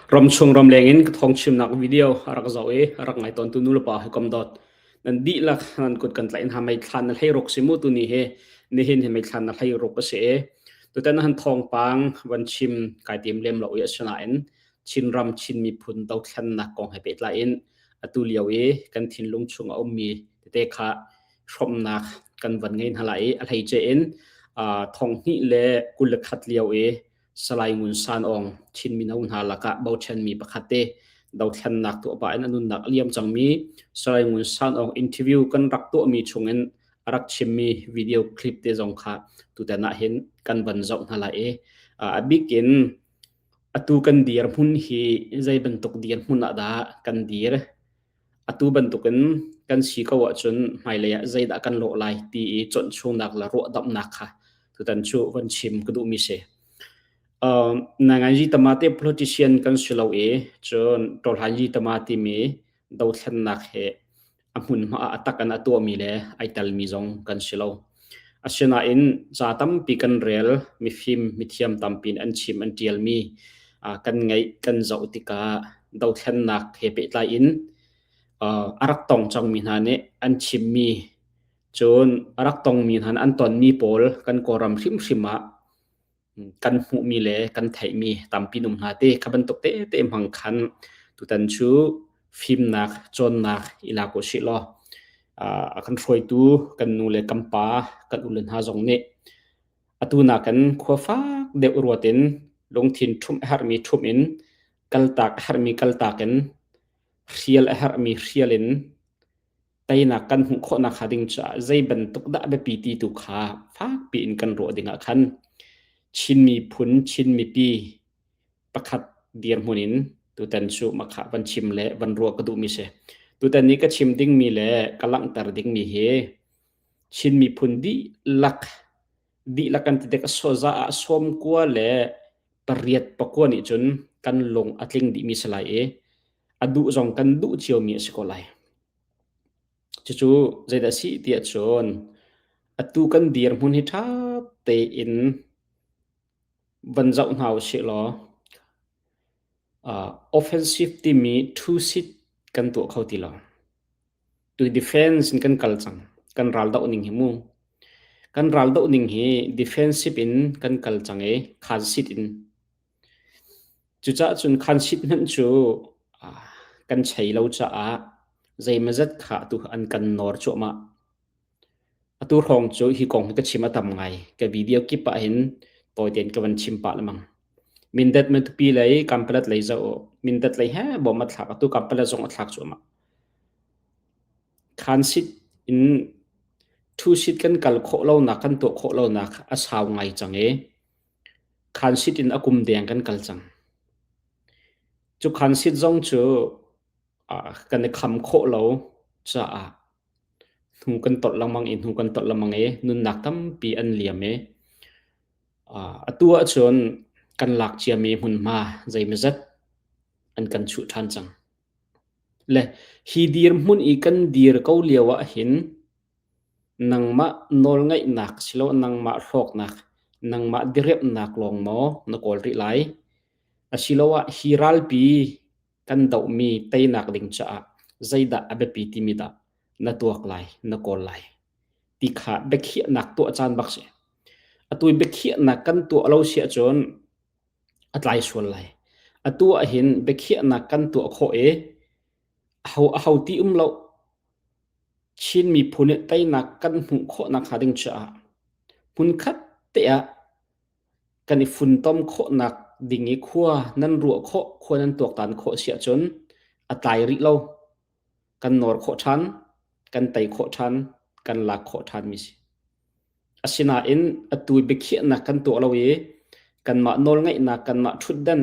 Ramchung ramleng in ka thawngchimnak video a rak zoh i a rak ngai tawntu nulepa hawikom dawt nan dihlak nan kut kan tlaih hna meithlan na hlei ruk si mu tuni hi nihin hi meithlan na hlei ruk a si i tutan han thawngpang van chim kai tim lem lo i asinain Chinram Chin miphun dothlennak kong he pehtlai in atu lio i kan thinlung chung a ummi tete kha hrawmnak kan van ngei hna lai i a hleice in thonghnih le 21 lio i Salai Ngun San Aung Chin mino hna lakah bochanmi pakhat te dothlennak tuah pah in a nunnak a liam cangmi Salai Ngun San Aung interview kan rak tuahmi chungin a rak chimmi video clip te zong kha tutan ah hin kan van zoh hna lai i a bik in atu kan dirhmun hi zei bantuk dirhmun ah dah kan dir atu bantukin kan si ko ahcun hmailei ah zeidah kan lawh lai ti i chawnh chungnak le ruahdamhnak kha tutan cu van chim ka duhmi si. Uh, nanganji tamate politician kan si lo i cun tawlhanji tama timi dothlennak he a hmunhma ah a tak in a tuahmi le ai telmi zong kan si lo. Asinain ca tampi kan rel, mifim, mithiam tampi in an chim an ṭialmi kan ngaih kan zoh tikah dothlennak he pehtlai in a rak tong cangmi hna nih an chimmi cun a rak tongmi hna nih an tonmi pawl kan Kawlram hrimhrim ah kan hmuhmi le kan theihmi tampi num hna te kha bantuk tete hmang khan tutan cu fimnak cawnnak i lak u sih law a kan hruaitu kan nu le kan pa kan u le hna zong nih atu nakin khua fak deuh ruat in lungthin ṭhumh a herhmi ṭhumh in kaltak a herhmi kaltak in hrial a herhmi hrial in teinak kan hmuh khawhnak hnga ding caah zei bantuk dah biapi ti tu kha fakpi in kan ruah ding ah khan Chin miphun Chin mipi pakhat dirhmun in tutan cu makha van chim le van ruah ka duhmi si. Tutan ni ka chim dingmi le ka langhter dingmi hi Chin miphun dihlak dihlak kan ti tik a za ah sawm kua le pariat pakua nih cun kan lung a tling dihmi si lai i a duh zong kan duh ciomi a si ko lai. Cucu zeidah a si tiah cun atu kan dirhmun hi ṭha tein van zoh hna usih law uh, offensive timi two seat kan tuah kho ti lo. Tu defense in kan kal cang. Kan ral doh ning hi mu. Kan ral doh ning hi defensive in kan kal cang i khan seat in Cucaah cun khansit hmanh cu kan chei lo caah zeimawzat kha atu an kan nawr cuahmah. Atu hrawng cu hi kong hi ka chim a tam ngai. Ka video kip ah hin tawi tein ka van chim pah lengmang. Mindat Matupi lei Kampalat lei zoh u. Mindat lei he bawm a thlak. Atu Kampalat zong a thlak cuahmah. Khansit in thu-sit kan kal khawh lonak, kan tuah khawh lonak a sau ngai cang i Khansit in a kum deng kan kal cang. Cu khansit zong cu kan i kham khawh lo caah hnu kan tolh lengmang i hnu kan tolh lengmang i nunnak tampi an liam i atu ahcun kan lak ciami hmunhma zeimawzat an kan chuh ṭhan cang. Le hi dirhmun i kan dir ko lio ahhin Nangmah nawlngaihnak siloah nangmah hrawknak, nangmah diriamhnak lawng maw na kawl rih lai? Asiloah hi ralpi kan dohmi teinak ding caah zeidah a biapi timi dah na tuak lai, na kawl lai ti kha biakhiahnak tuah caan bak si. Atu i biakhiahnak kan tuah lo si ahcun a tlai sual lai. Atu ahhin biakhiahnak kan tuah khawh i aho aho ti um lo Chin miphun nih teinak kan hmuh khawh nakhnga ding caah hmunkhat te ah kan i funtom khawhnak ding i khua nan ruah khawh, khua nan tuaktan khawh si ahcun a tlai rih lo. Kan nawr khawh ṭhan, kan tei khawh ṭhan, kan lak khawh ṭhanmi si. Asinain atu biakhiahnak kan tuah lo i kanmah nawlngaihnak, kanmah ṭhutdan,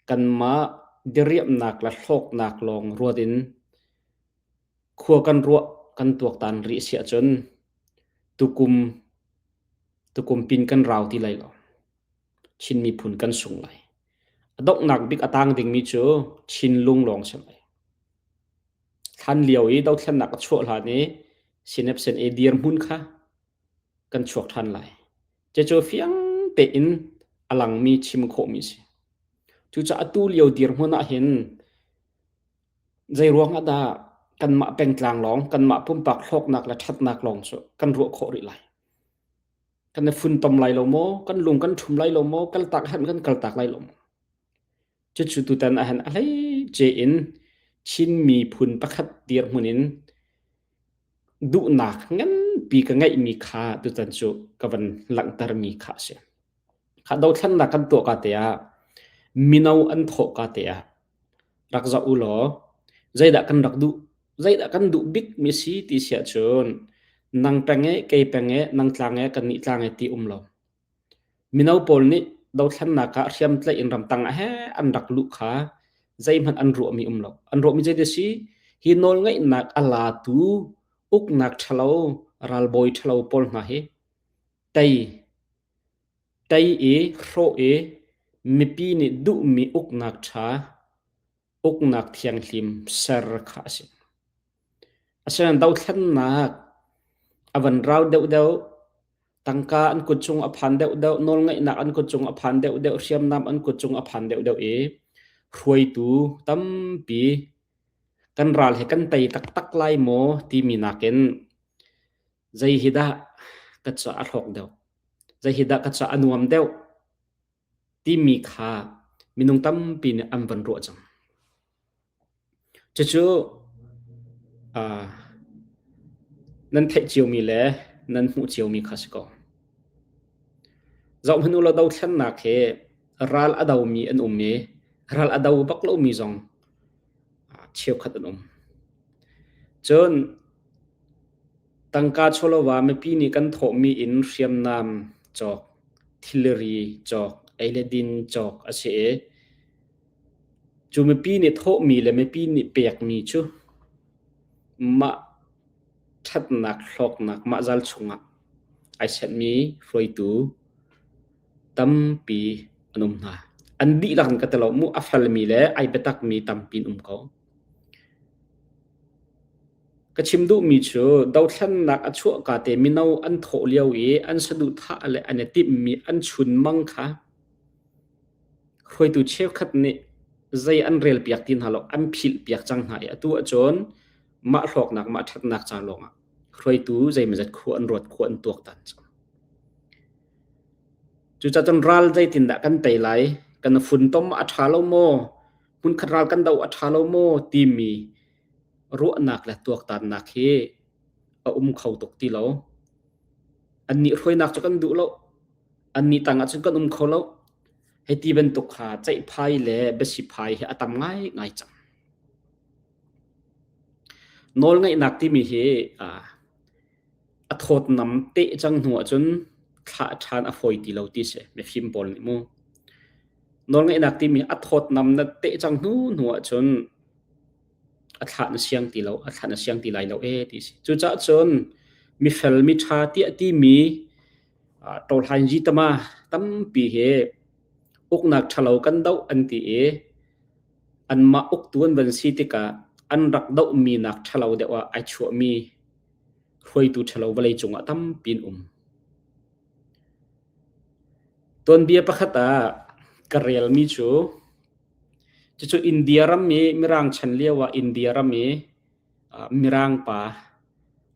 kanmah diriamhnak le hlawknak lawng ruat in Khua kan ruah kan tuaktan rih si ahcun tukum tukum pin kan rau ti lai lo. Chin miphun kan sung lai. A donghnak bik a tang dingmi cu Chinlung lawng si lai. Thlan lio i dothlennak a chuah hlan i sinepsen i dirhmun kha kan chuak ṭhan lai. Cucu fiang tein a langmi chim khawhmi si. Cucaah atu lio dirhmun ah hin Zeiruang ah dah kanmah pengtlang lawng, kanmah pumpak hlawknak le ṭhatnak lawng cu kan ruah khawh rih lai? Kan i funtom lai lo maw? Kan lung kan ṭhum lai lo maw? Kaltak han kan kaltak lai lo maw? Cucu tutan ahhin a hleice in Chin miphun pakhat dirhmun in duhnak nganpi ka ngeihmi kha tutan cu ka van langhtermi kha a si. Kha dothlennak kan tuah ka te ah mino an thawh ka te ah rak zoh u law zeidah kan rak duh zeidah kan duh bik mi si ti si ahcun nang peng e kei peng e nang tlang e kan nih tlang e ti um lo. Mino pawl nih dothlennak ah hriamtlaih in ramtang ah he an rak luh kha zeihmanh an ruahmi um lo. An ruahmi zei ti si hi nawlngeihnak a latu uknak ṭhalo ralbawi ṭhalo pawl hna hi tei Tei i hrawh i mipi nih duhmi uknak ṭha, uknak thianghlim ser kha a si. Asinain dothlennak a van rau deuhdeuh, tangka an kut cung a phan deuhdeuh, nawlngeihnak an kut cung a phan deuhdeuh, hriamnam an kut cung a phan deuhdeuh i hruaitu tampi kan ral hi kan tei taktak lai maw timi nakin Zei hi dah ka ca a hlawk deuh? Zei hi dah ka ca a nuam deuh? Timi kha minung tampi nih an van ruah cang. Cucu uh, nan theih ciomi le nan hmuh ciomi kha si ko. Zohhmanh u law dothlennak hi ral a domi an um i ral a do bak lomi zong cheukhat an um. Cun Tangka chawlova mipi nih kan thawhmi in hriamnam cawk, thilri cawk, ei le din cawk a si i cu mipi nih thawhmi le mipi nih pekmi cu mah ṭhatnak hlawknak mah zal chungah ai senhmi hruaitu tampi an um hna. An dihlak in ka ti lo mu, a felmi le ai biatakmi tampi an um ko. Ka chim duhmi cu dothlennak a chuahka te mino an thawh lio i an saduhthah le an i timhmi an chunmang kha hruaitu cheukhat nih zei an relpiak ti hna lo, an philhpiak cang hna i atu ahcun mah hlawknak, mah ṭhatnak ca lawngah hruaitu zeimawzat khua an ruat, khua an tuaktan cang. Cucaah cun ral zeitindah kan tei lai, kan funtom a ṭha lo maw, hmunkhat ral kan doh a ṭha lo maw timi ruahnak le tuaktannak hi a um kho tuk ti lo. Annih hruainak cu kan duh lo. Annih tang ah cun kan um kho lo. Hei ti bantuk kha ceihphai le biasiphai hi a tam ngaingai cang. Nawlngaihnak timi hi a thawtnam teh cang hnu ahcun thlah ṭhan a fawi ti lo ti si mifim pawl nih mu. Nawlngaihnak timi a thawtnam na teh cang hnu hnu ahcun a thlah na siang ti lo, a thlah na siang ti lai lo ee ti si. Cucaah cun mifel miṭha tiah timi ṭawlhain tama tampi hi uknak ṭhalo kan doh an ti i anmah uktu an van si tikah an rak dohmi nak ṭhalo deuh ah ai chuahmi hruaitu ṭhalo vawleicung ah tampi an um. Tuanbia pakhat ah ka relmi cu cucu India ram i Mirang chan lio ah India ram i Mirang pa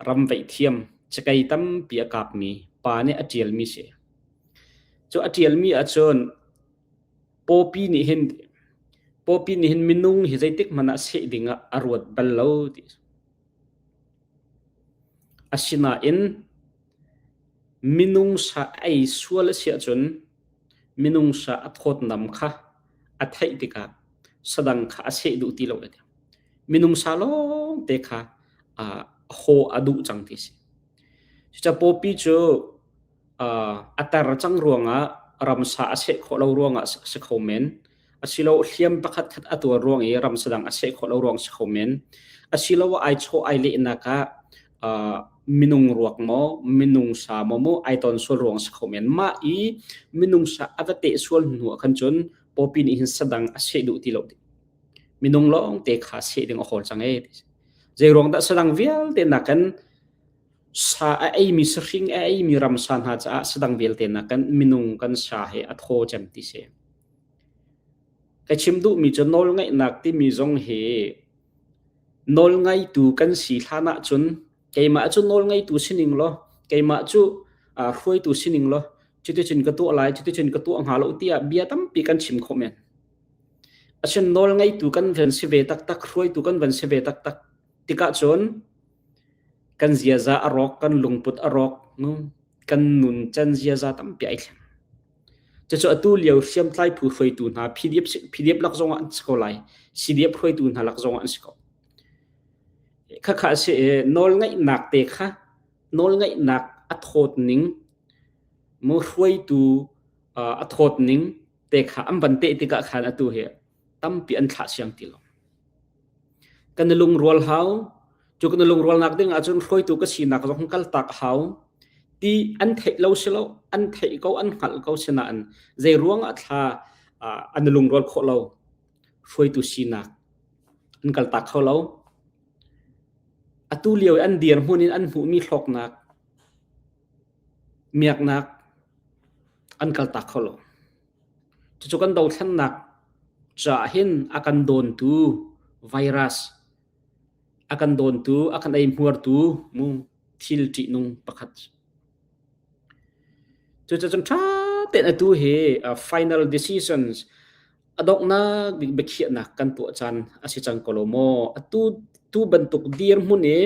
ram veih thiam cakei tampi a kapmi pa nih a ṭialmi si. Cu a ṭialmi ahcun pawpi nih hin pawpi nih hin minung hi zeitik hmanh ah seh ding ah a ruat bal lo ti. Asinain minung sa ei sual a si ahcun minung sa a thawtnam kha a theih tikah sadang kha a seh duh ti lo a ti. Minung sa lawngte kha a haw a duh cang ti a si. Cucaah pawpi cu a tar cang ruangah ramsa a seh khawh lo ruangah a si kho men. Asilo hliam pakhat khat a tuar ruang i ramsa dang a seh khawh lo ruang si kho men. Asiloah ai chawh ai lehnak ah uh, minung ruak maw minung sa maw mu ai ton sual ruang si kho men. Mah i minung sa a va teh sual hnu ah khan cun pawpi nih hin sadang a seh duh ti lo. Minung lawng te kha seh ding a hawl cang e. Zei ruang dah sadang vialte nakin sa a eimi sahring a eimi ramsa hna caah sadang vialte nakin minung kan sa he a thaw cem ti si. Ka chim duhmi cu nawlngaihnak timi zong hi nawlngaitu kan si hlan ahcun keimah cu nawlngeitu sining law keimah cu hruaitu sining law cuticun ka tuah lai cuticun ka tuah hnga lo tiah bia tampi kan chim khawh men. Asin nawlngeitu kan van si ve taktak hruaitu kan van si ve taktak tikah cun kan ziaza a rawk kan lungput a rawk kan nun can ziaza tampi ai thleng. Cucu atu lio hriamtlai phu hruaitu hna PDF, PDF lak zongah an si ko lai. CDF hruaitu hna lak zongah an si ko. Khakha a si i nawlngaihnak te kha nawlngaihnak a thawt ning mu hruaitu a thawt ning te kha an van teh tikah khan atu hi tampi an thlah siang ti lo. Kan i lungrual hau. Cu kan i lungrualnak ding ahcun hruaitu ka sinak zong kaltak hau. Ti an theih lo si lo, an theih ko, an hngalh ko sinain zei ruangah thla an i lungrual khawh lo. Hruaitu sinak an kaltak kho lo. Atu lio i an dirhmun in an hmuhmi hlawknak, miaknak an kaltak kho lo. Cucu kan dothlennak caah hin a kan dawntu virus, a kan dawntu, a kan eihmuartu mu thil ṭihnung pakhat. Cucun ṭha tein atu hi final decisions a donghnak bik biakhiahnak kan tuah caan a si cang ko lo maw? Atu tu bantuk dirhmun i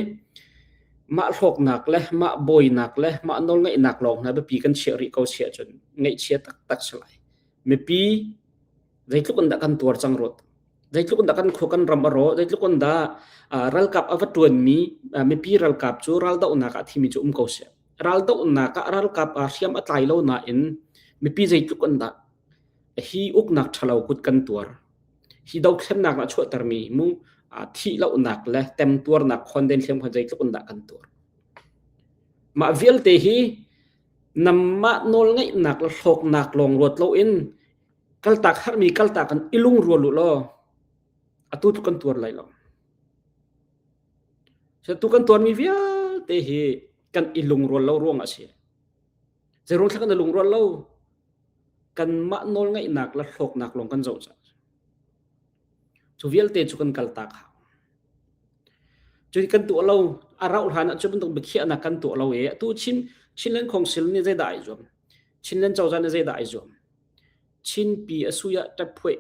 mah hlawknak le mah bawinak le mah nawlngeihnak lawng hna biapi kan chiah rih ko si ahcun ngaihchia taktak si lai. Mipi zeitluk in dah kan tuar cang ruat. Zeitluk in dah kan khua kan ram a rawh, zeitluk in dah ralkap a va ṭuanmi mipi ralkap cu raldohnak ah thimi cu um ko seh. Raldohnak ah ralkap hriam a tlai lo nain mipi zeitluk in dah hi uknak ṭhalo kut kan tuar. Hi dothlennak ah chuahtermi mu thih lonak le temtuarnak khonden hliam kha zeitluk in dah kan tuar. Mah vialte hi namah nawlngeihnak le hlawknak lawng ruat loin kaltak harmi kaltak in i lungrual u law atu cu kan tuar lai lo. Tu kan tuarmi vialte hi kan i lungrual lo ruang ah a si. Zeiruang thla kan i lungrual lo? Kanmah nawlngeihnak le hlawknak lawng kan zoh caah. Cu vialte cu kan kaltak hau. Cu kan tuah lo, a rauh hlan ah cu bantuk biakhiahnak kan tuah lo i atu Chin Chinland Council nih zeidah ai zuam? Chinland cozah nih zeidah ai zuam? Chinpi a sui ah ṭaphuih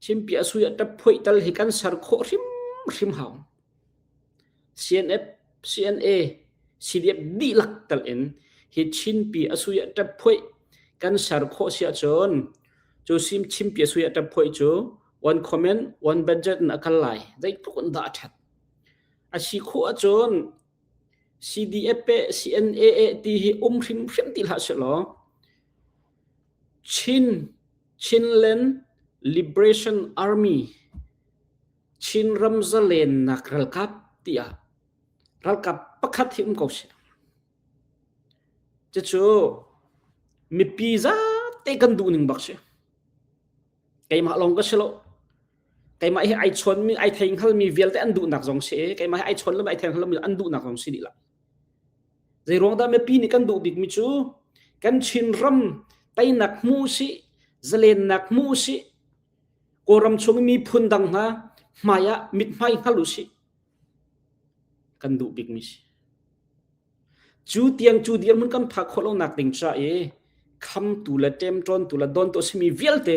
Chinpi a sui ah ṭaphuih tal hi kan ser khawh hrimhrim hau. CNF, CNA, CDF dihlak tal in hi Chinpi a sui ah ṭaphuih kan ser khawh si ahcun cu sim Chinpi a sui ah ṭaphuih cu one comment, one budget in a kal lai. Zeitluk in dah a ṭhat. A si khawh ahcun CDF eh, CNA eh ti hi um hrimhrim ti hlah sehlaw Chin Chinland Liberation Army Chinram zalennak ralkap tiah ralkap pakhat hi um ko seh. Cucu mipi zate kan duh ning bak si. Keimah lawng ka si lo. Keimah hi ai chawnmi, ai thei hngalmi vialte an duhnak zong si. Keimah hi ai chawn lomi, ai thei hngalmi an duhnak zong si dih la. Zei ruang dah mipi nih kan duh bikmi cu kan Chinram teinak hmu si, zalennak hmu si, Kawlram chung i miphun dang hna hmai ah mithmai hngal u sih. Kan duh bikmi si. Cu tiang cu dirhmun kan phak khawh lonak ding ca i khamtu le ṭemṭawntu le dawntu a simi vialte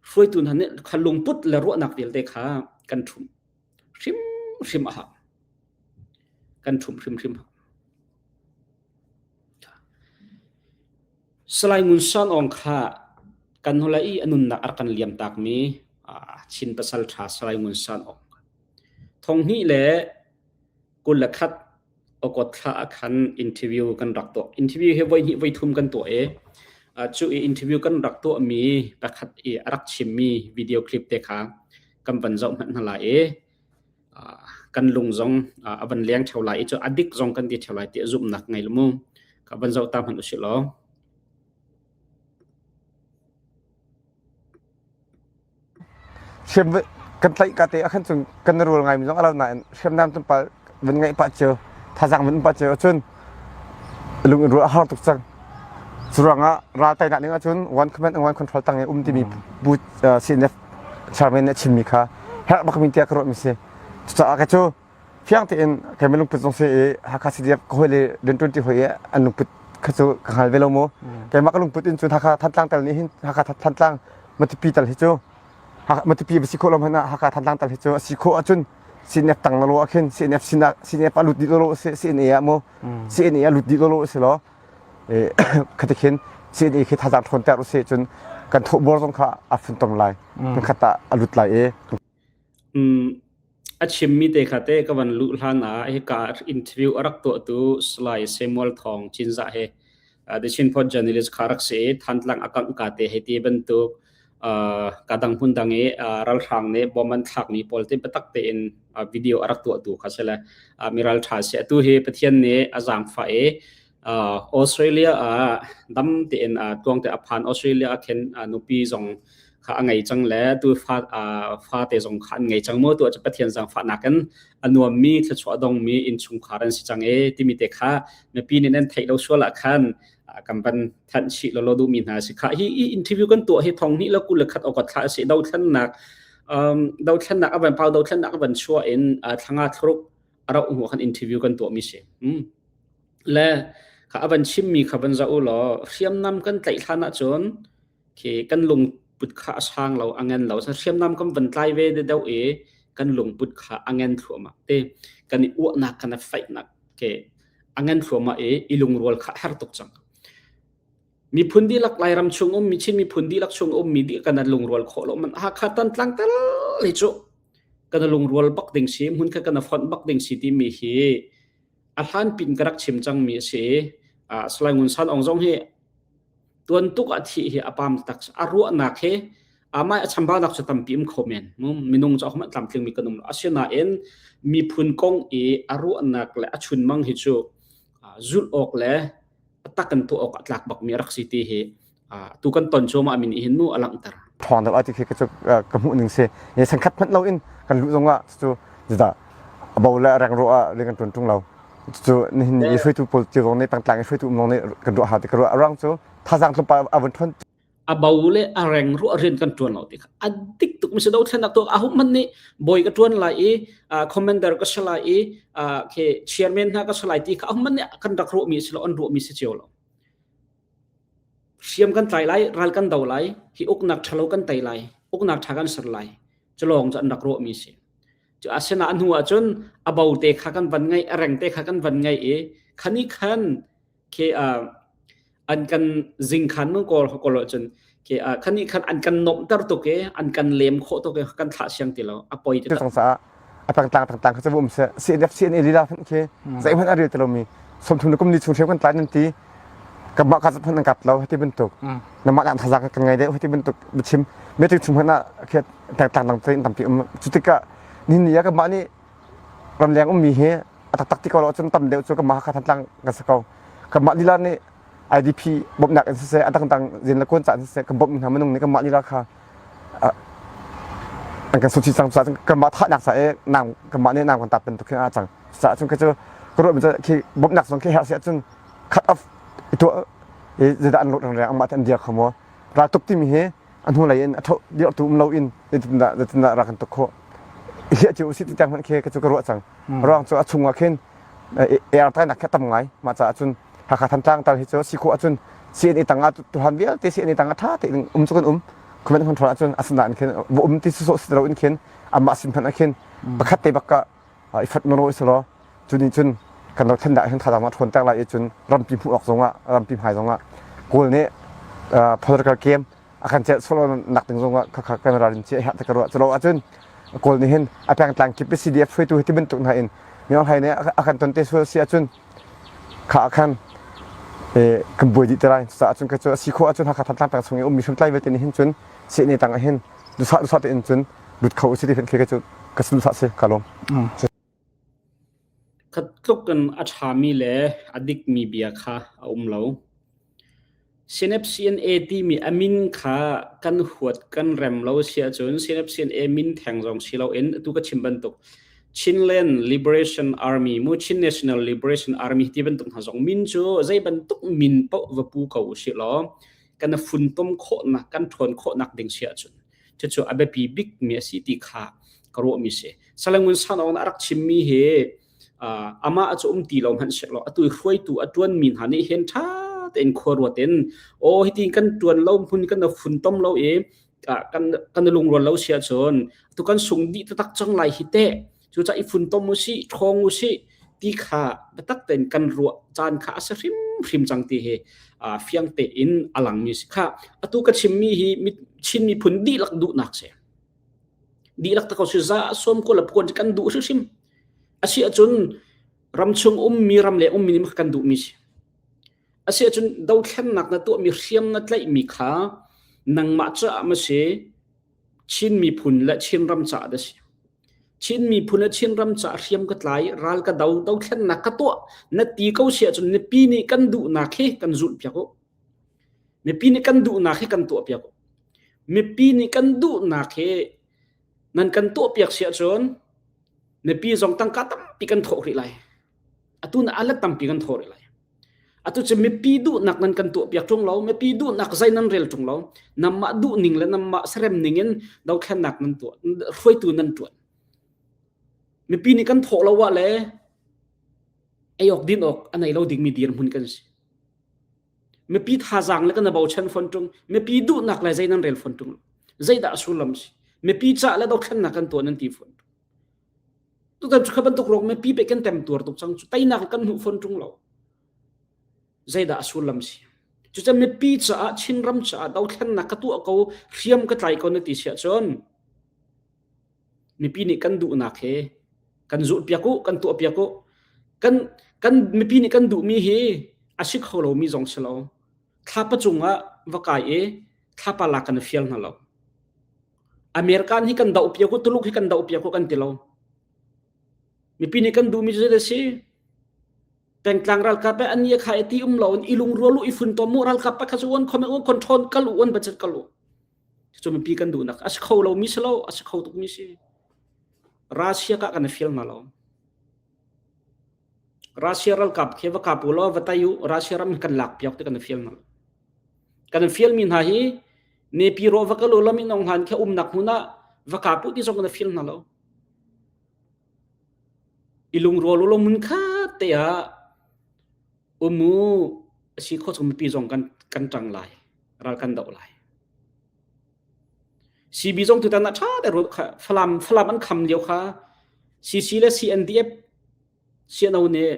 hruaitu hna nih kha lungput le ruahnak vialte kha kan ṭhumh hrimhrim a hau. Kan ṭhumh hrimhrim hau. Salai Ngun San Aung kha kan hnulei i a nunnak a rak kan liam takmi Chin pasal ṭha Salai Ngun San Aung. Thonghnih le 21 August thla ah khan interview kan rak tuah. Interview hi voihnih voithum kan tuah i cu i interview kan rak tuahmi pakhat i a rak chimmi video clip te kha kan van zoh hmanh hna lai i kan lung zong a van leng ṭheo lai i cu a dik zong kan ti ṭheo lai ti zumhnak ngei lu mu. Ka van zoh ta hmanh usih law. Hriam kan tlaih ka te ah khan cun kan rual ngai mi zong a lo nain hriamnam tlawmpal van ngeih pah cio thazaang van um pah cio ahcun lung in ruah a har tuk cang. Curuangah ral teinak ding ahcun one command and one control tang i um timi bu CNF chairman nih a chimmi kha herh bakmi tiah ka ruahmi si. Cucaah kei cu fiang tein keimah lungput zong si i Hakha CDF ka hawi le rianṭuanṭi hawi i an lungput kha cu ka hngal ve lo mu. Keimah ka lungput in cun Hakha Thantlang tal nih hin Hakha Thantlang Matupi tal hi cu Matupi va si khawh lo hmanh ah Hakha Thantlang tal hi cu a si khawh ahcun CNF tang lolo ah khin CNF sinah CNF a lut dih lolo si CNA ah mu CNA a lut dih lolo si law khati khin CNA khi thazaang ṭhawn ter usih cun kan thawhbor zong kha a funtom lai kan khat ah a lut lai i A chimmi te kha te ka van luh hlan ah hika interview a rak tuahtu Salai Samuel Thawng Cinzah he The Chin Post journalist kha rak si i Thantlang a kangh ka te hei ti bantuk ka dang hmun dang i ralhrang nih bom an thlakmi pawl te biatak tein video a rak tuahtu kha si le mi ralṭha si. Atu hi Pathian nih a zaangfah i Australia ah dam tein tluang te a phan. Australia ah khin nupi zong kha a ngei cang le tu fa fate zong kha an ngei cang mu. Tu cu Pathian zaangfahnak in a nuammi thluachuah dongmi innchungkhar an si cang e timi te kha mipi nih nan theih lo sual ah khan kan van thanh chih lawlaw duhmi hna si kha. Hi interview kan tuah hi thong hnih le 21 August thla a si. Dothlennak dothlennak a van pau dothlennak a van chuah in thlanga thluruk a rauh hnu khan interview kan tuahmi si. Le kha a van chimmi kha van zoh u law hriamnam kan tlaih hlan ahcun khi kan lungput kha a sang lo a ngan lo. Hriamnam kan van tlai ve deuh i kan lungput kha a ngan thluahmah te kan i uahnak kan i faihnak ke a ngan thluahmah i i lungrual kha a her tuk cang. Miphun dihlak Lairam chung ummi Chin miphun dihlak chung ummi dih kan lungrual khawh lo man Hakha Tantlang tal hi cu kan lungrual bak ding si hmun kha kan fonh bak ding si timi hi a hlan pin ka rak chim cangmi a si i Salai Ngun San Aung zong hi tuan tuk ah thih hi a pam tak a ruahnak hi amah a chambaunak cu tampi um kho men minung cu ahohmanh tlamtlingmi kan um lo asinain miphun kong i a ruahnak le a chunmang hi cu zulh awk le a tak kan tuah awk a tlak bakmi a rak si ti hi tu kan ton cuahmah mi nih hin mu a langhter. Ṭhawng deuh ah ti khi ka cu ka hmuh ning si. Ni sankhat hmanh lo in kan luh zong ah cu judah a bo le reng ro ah rian kan ṭuan ṭung lo. Cu nihin ni i hruaitu pawl cio zong nih pengtlang i hruaitu um zong nih kan ruah hau ti ka ruah. A ruang cu thazaang tlawmpal a vun ṭhawn a bo le a reng ruah rian kan ṭuan lo ti kha a dik tuk mi si dothlennak tu a hum nih bawi ka ṭuan lai i commander ka si lai i ke chairman hna ka si lai ti kha a hum nih kan rak ruah mi si lo an ruah mi si cio lo. Hriam kan tlai lai, ral kan do lai, hi uknak ṭhalo kan tei lai, uknak ṭha kan ser lai. Cu lawng cu an rak ruahmi si. Cu asinain a hnu ahcun a bo te kha kan van ngeih, a reng te kha kan van ngeih i khani khan khi an kan zingkhan mun kawl kawl ahcun khi khani khan an kan nomhter tuk i an kan lem khawh tuk i kan thlah siang ti lo a poi ti tak. Caah a pengtlang tangtang kha cu um seh CNF CNA lila hmanh khi zeihmanh a rel ti lomi 30 le kum li chung hriam kan tlai nan ti kanmah ka hmanh an kap lo hiti bantuk namah nak thazaang kan ngei deuh hiti bantuk biachim meeting chung hmanh ah khi pengtlang dang tein tampi um cu tikah nihin ni ah kanmah nih ramleng ummi hi a taktak ti ko lo cun tam deuh cu kanmah Hakha Thantlang kan si ko kanmah lila nih IDP bawmhnak in siseh a dangdang rian le kawn ca in siseh kan bawmh hna minung nih kanmah lila kha an kan suci cang caah kanmah thahnak ca i nang kanmah nih nang kan tap bantuk khin a cang caah cun khi cu ka ruah mi cu khi bawmhnak zong khi herh si ahcun cut off i tuah i zeidah an reng reng amah te an dir kho maw raltuk timi hi a hnulei in a tho dirtu um lo in zeitindah zeitindah rak kan tuk khawh i hliah cio usih ti tiang hmanh khi ka cu ka ruah cang ruang cu a chungah khin air tainak khi a tam ngai mah caah cun Hakha Thantlang tal hi cu si khawh ahcun CNA tang ah tuhan vialte CNA tang ah ṭha tein um cu kan um command control ahcun asinain khin va um ti sawsawh si lo in khin amah sin hmanh ah khin pakhat te bak ka i fat noro si law cu nih cun kan ro thlen dah hin thazang ma ṭhawn ter lai i cun rampi hmuh awk zongah rampi hmai zongah Kawl nih political game a kan celh solo nak ding zongah khakha kan ralrin cia herh te ka ruah culo ahcun Kawl nih hin a pengtlang kip i CDF hruaitu hi ti bantuk hna in Myo Hlai nih a kan ton te sual si ahcun kha ah khan kan buai dih te lai cucaah cun ka cu a si khawh ahcun Hakha Thantlang peng chung i ummi hriamtlai vialte nih hin cun sehne tang ah hin duhsah duhsah tein cun lut kho usih ti khi ka cu ka duhsah si ka lawm. Khat tluk in a ṭhami le a dikmi bia kha a um lo. CNFCNA timi a min kha kan huat kan rem lo si ahcun CNFCNA min theng zong si loin atu ka chim bantuk. Chinland Liberation Army mu Chin National Liberation Army ti bantuk hna zong min cu zei bantuk min paoh va pu ko usih law kan funtom khawhnak kan ṭhawn khawhnak ding si ahcun cucu a biapi bik mi a si ti kha ka ruahmi si. Salai Ngun San Aung a rak chimmi hi amah cu um ti lo hmanh seh law atu hruaitu a ṭuanmi hna nih hin ṭha tein khua ruat in aw hiti kan ṭuan lo hmun kan funtom lo i kan kan lungrual lo si ahcun tu kan sung dih taktak cang lai hi teh cucaah i funtom usih ṭhawng usih ti kha biatak tein kan ruah caan kha a si hrimhrim cang ti hi fiang tein a langmi si kha atu ka chimmi hi Chin miphun dihlak duhnak si dihlak tak ko si za som ko la puan kan duh hrimhrim a si ahcun ramchung ummi ram le ummi nih kan duhmi si a si ahcun dothlennak na tuahmi hriam na tlaihmi kha nangmah caah ma si Chin miphun le Chinram caah dah si Chin miphun le Chinram caah hriam ka tlai ral ka do dothlennak ka tuah na ti ko si ahcun mipi nih kan duhnak hi kan zulh piak u mipi nih kan duhnak hi kan tuah piak u mipi nih kan duhnak hi nan kan tuah piak si ahcun mipi zong tangka tampi kan thawh rih lai atu na alet tampi kan thawh rih lai atu cu mipi duhnak nan kan tuah piak ṭung lo mipi duhnak zei nan rel ṭung lo namah duh ning le namah serem ning in dothlennak nan tuah hruaitu nan ṭuan mipi nih kan thawh lo ah le ei awk din awk a nei lo dingmi dirhmun kan si mipi thazaang le kan bochan fon ṭung mipi duhnak le zei nan rel fon ṭung zeidah a sullam si mipi cah le dothlennak kan tuah nan ti fon tutan cu kha bantuk ruang mipi pe kan tem tuar tuk cang cu teinak kan hmuh fon ṭung lo zeidah a sullam si cucun mipi caah Chinram caah dothlennak ka tuah ko hriam ka tlai ko na ti siah cun mipi nih kan duhnak he kan zulh piak u kan tuah piak u kan kan mipi nih kan duhmi hi a si kho lomi zong si lo thlapa cungah va kai i thlapa lak kan fial hna lo American hi kan doh piak u Tuluk hi kan doh piak u kan ti lo mipi nih kan duhmi cu zeidah si pengtlang ralkap e an kha e ti um lo in ilung rual u i funtom mu ralkap pa kha cu on khom u control kal u on budget kal u cu mipi kan duhnak a si kho lo mi si lo a si kho tuk mi si Russia ka kan fial hna lo Russia ralkap khi va kap u law va tai u Russia ram kan lak piak ti kan fial hna lo kan fial mi hna hi nepi ro va kal u law min ong hlan kha umnak hmun ah va kap u ti zong kan fial hna lo i lungrual u law mun khat te ah umu si kho chung mipi zong kan kan ṭang lai ral kan doh lai CB zong tutan ah ṭha te ruat kha Falam Falam an kham lio kha CC le CNDF CNO nih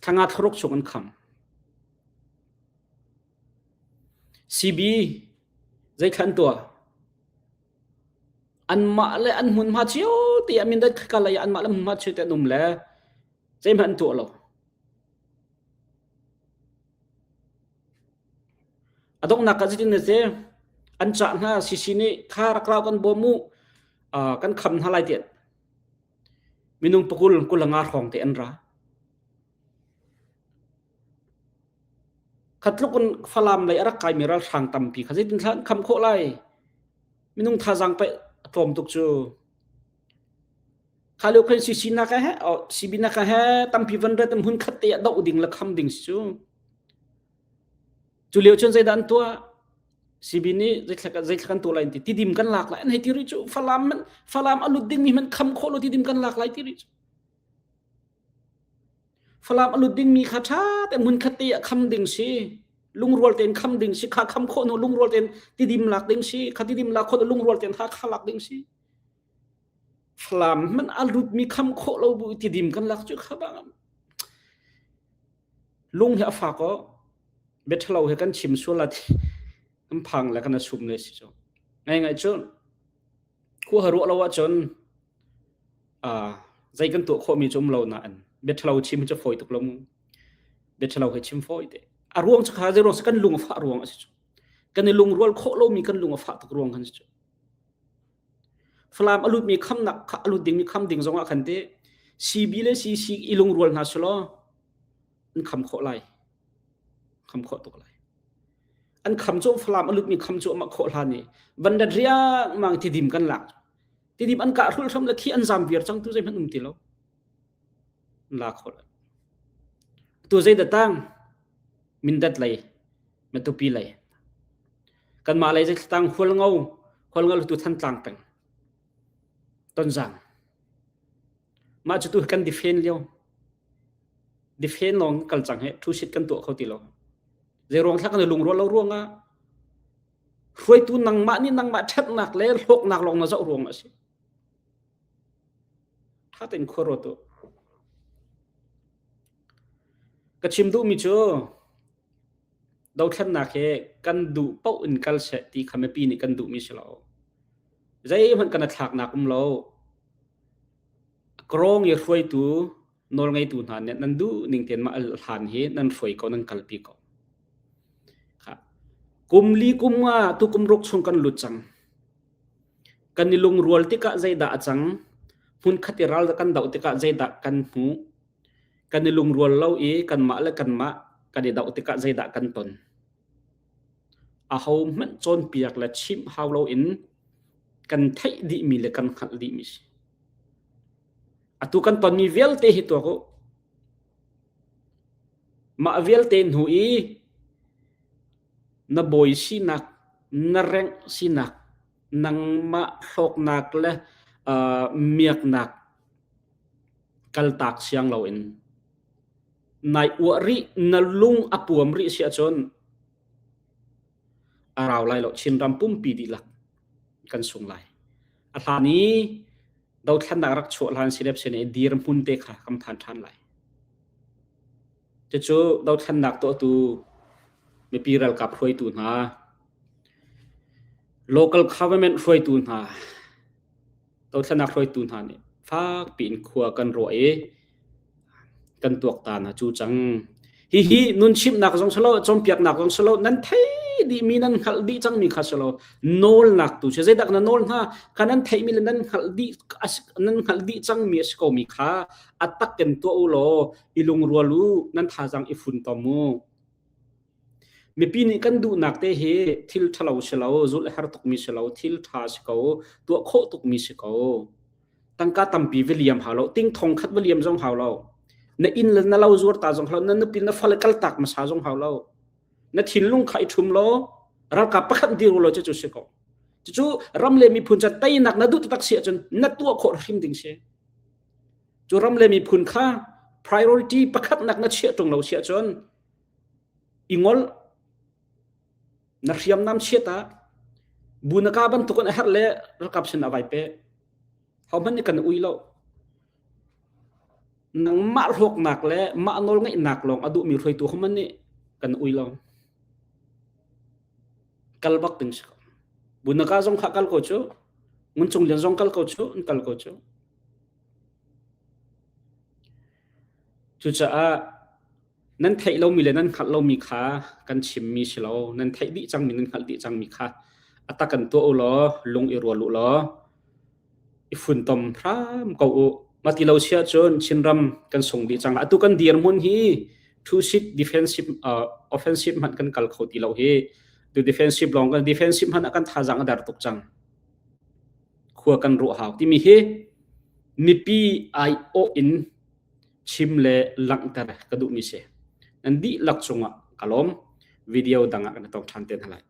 thlanga thlaruk chung an kham CB zeithla an tuah anmah le an hmunhma cio te ah mindat khaka lei ah anmah le hmunhma cio te an um le zeihmanh an tuah lo A donghnak ah zeitin na si? An cah hna CC nih kha rak rau kan bawm u kan kham hna lai tiah minung pakul kul nga hrawng te an ra. Khatluk in Falam lei a rak kaimi ralhrang tampi kha zeitin thla an kham khawh lai? Minung thazaang pe a tlawm tuk cu. Kha lio khan CC nak he CB nak he tampi van ret hmun khat te ah doh ding le kham ding si cu. Cu lio cun zeidah an tuah? CB nih zeithla zeithla kan tuah lai an ti. Tidim kan lak lai an hei ti rih cu. Falam man Falam a lut dingmi hmanh kham khawh lo tidim kan lak lai ti rih cu. Falam a lut dingmi kha ṭha te hmun khat te ah kham ding si. Lungrual tein kham ding si. Kha kham khawh hnu lungrual tein tidim lak ding si. Kha tidim lak khawh hnu lungrual tein Hakha lak ding si. Falam hmanh a lutmi kham khawh lo bu tidim kan lak cu kha bang lung hi a fak aw biathalo he kan chim sual ah kan phang le kan asum le si cu ngai ngai cu khua ruah lo ahcun zei kan tuah khawhmi cu um lo nain biathalo chim hi cu fawi tuk lo mu biathalo he chim fawi te a ruang cu kha zei ruang kan lung a fah ruang a si cu kan i lungrual khawh lomi kan lung a fah tuk ruang kan si cu Falam a lutmi khamnak kha a lut dingmi kham ding zongah khan te CB le CC i lungrual hna selaw an kham khawh lai. Kham khawh tuk lai. An kham cu Falam a lutmi kham cu amah khawh hlan i van dat riangmang tidim kan lak. Tidim an kah hrulh hram le khi an zam viar cang tu zeihmanh um ti lo. La kho lo. Tu zei da tang Mindat lei Matupi lei kanmah lei zei tang Hualngo Hualngo tu Thantlang peng Tonzang mah cu tu kan defend lio defend lawng kal cang he thu sit kan tuah kho ti lo zei ruang thla kan lungrual lo ruangah hruaitu nangmah nih nangmah ṭhatnak le hlawknak lawng na zoh ruang a si. Ṭha tein khua ruat u. Ka chim duhmi cu dothlennak hi kan duh paoh in kal seh ti kha mipi nih kan duhmi si lo. Zeihmanh kan i thlaknak um lo. Krawng i hruaitu nawlngeitu hna nih nan duh ning tein mah hlan hi nan hruai ko nan kalpi ko. Kum li kum nga tu kum ruk chung kan lut cang. Kan i lungrual tikah zeidah a cang? Hmunkhat i ral kan doh tikah zeidah kan hmuh? Kan i lungrual lo i kanmah le kanmah kan i doh tikah zeidah kan ton? Ahohmanh cawnpiak le chimh hau loin kan theih dihmi le kan hngalh dihmi si. Atu kan tonmi vialte hi tuak u. Mah vialte hnu i na bawi sinak, na rengh sinak, nangmah hlawknak le uh, miaknak kaltak siang loin nai uah rih na lung a puam rih si ahcun a rau lai lo Chinram pumpi dihlak kan sung lai. A hlan i dothlennak rak chuah hlan silep sin i dirhmun te kha kan phan ṭhan lai. Cucu dothlennak tuahtu mipi ralkap hruaitu hna, local government hruaitu hna, dothlennak hruaitu hna nih fakpi in khua kan ruah i kan tuaktan a cu cang. Hihi nun chimhnak zong si lo, cawnpiaknak zong si lo, nan thei dihmi nan hngalh dih cangmi kha si lo, nawlnak tu si. Zeidah na nawl hna? Kha nan theihmi le nan hngalh dih nan hngalh dih cangmi a si komi kha a tak in tuah u law i lungrual u, nan thazaang i funtom u. Mipi nih kan duhnak te hi thil ṭhalo si lo, zulh a har tukmi si lo, thil ṭha si ko, tuah khawh tukmi si ko. Tangka tampi va liam hau lo, ting thong khat va liam zong hau lo. Na inn le na lo zuar ta zong hau lo, na nupi na fale kaltak hmasa zong hau lo. Na thinlung kha i ṭhum law, ralkap pakhat dir u law cucu si ko. Cucu ram le miphun ca teinak na duh taktak si ahcun na tuah khawh hrim ding si. Cu ram le miphun kha priority pakhatnak na chiah ṭung lo si ahcun i ngol na hriamnam chiat ah bunaka bantukin a herh le ralkap sin ah vai pe hohmanh nih kan ui lo nangmah hlawknak le mah nawlngeihnak lawng a duhmi hruaitu hohmanh nih kan ui lo kal bak ding si ko bunaka zong kha kal ko cu nguncung lian zong kal ko cu an kal ko cu cucaah Nan theih lomi le nan hngalh lomi kha kan chimmi si lo. Nan theih dih cangmi, nan hngalh dih cangmi kha a tak in tuah u law lung i rual u law i funtom hram ko u. Mah ti lo si ahcun Chinram kan sung dih cang. Atu kan dirhmun hi two seat defensive uh, offensive hmanh kan kal kho ti lo hi. Tu defensive lawng kan defensive hmanh ah kan thazaang a der tuk cang. Khua kan ruah hau timi hi mipi aiawh in chim le langhter ka duhmi si. Nan dihlak cungah ka lawm. Video dang ah kan i tong ṭhan te hna lai.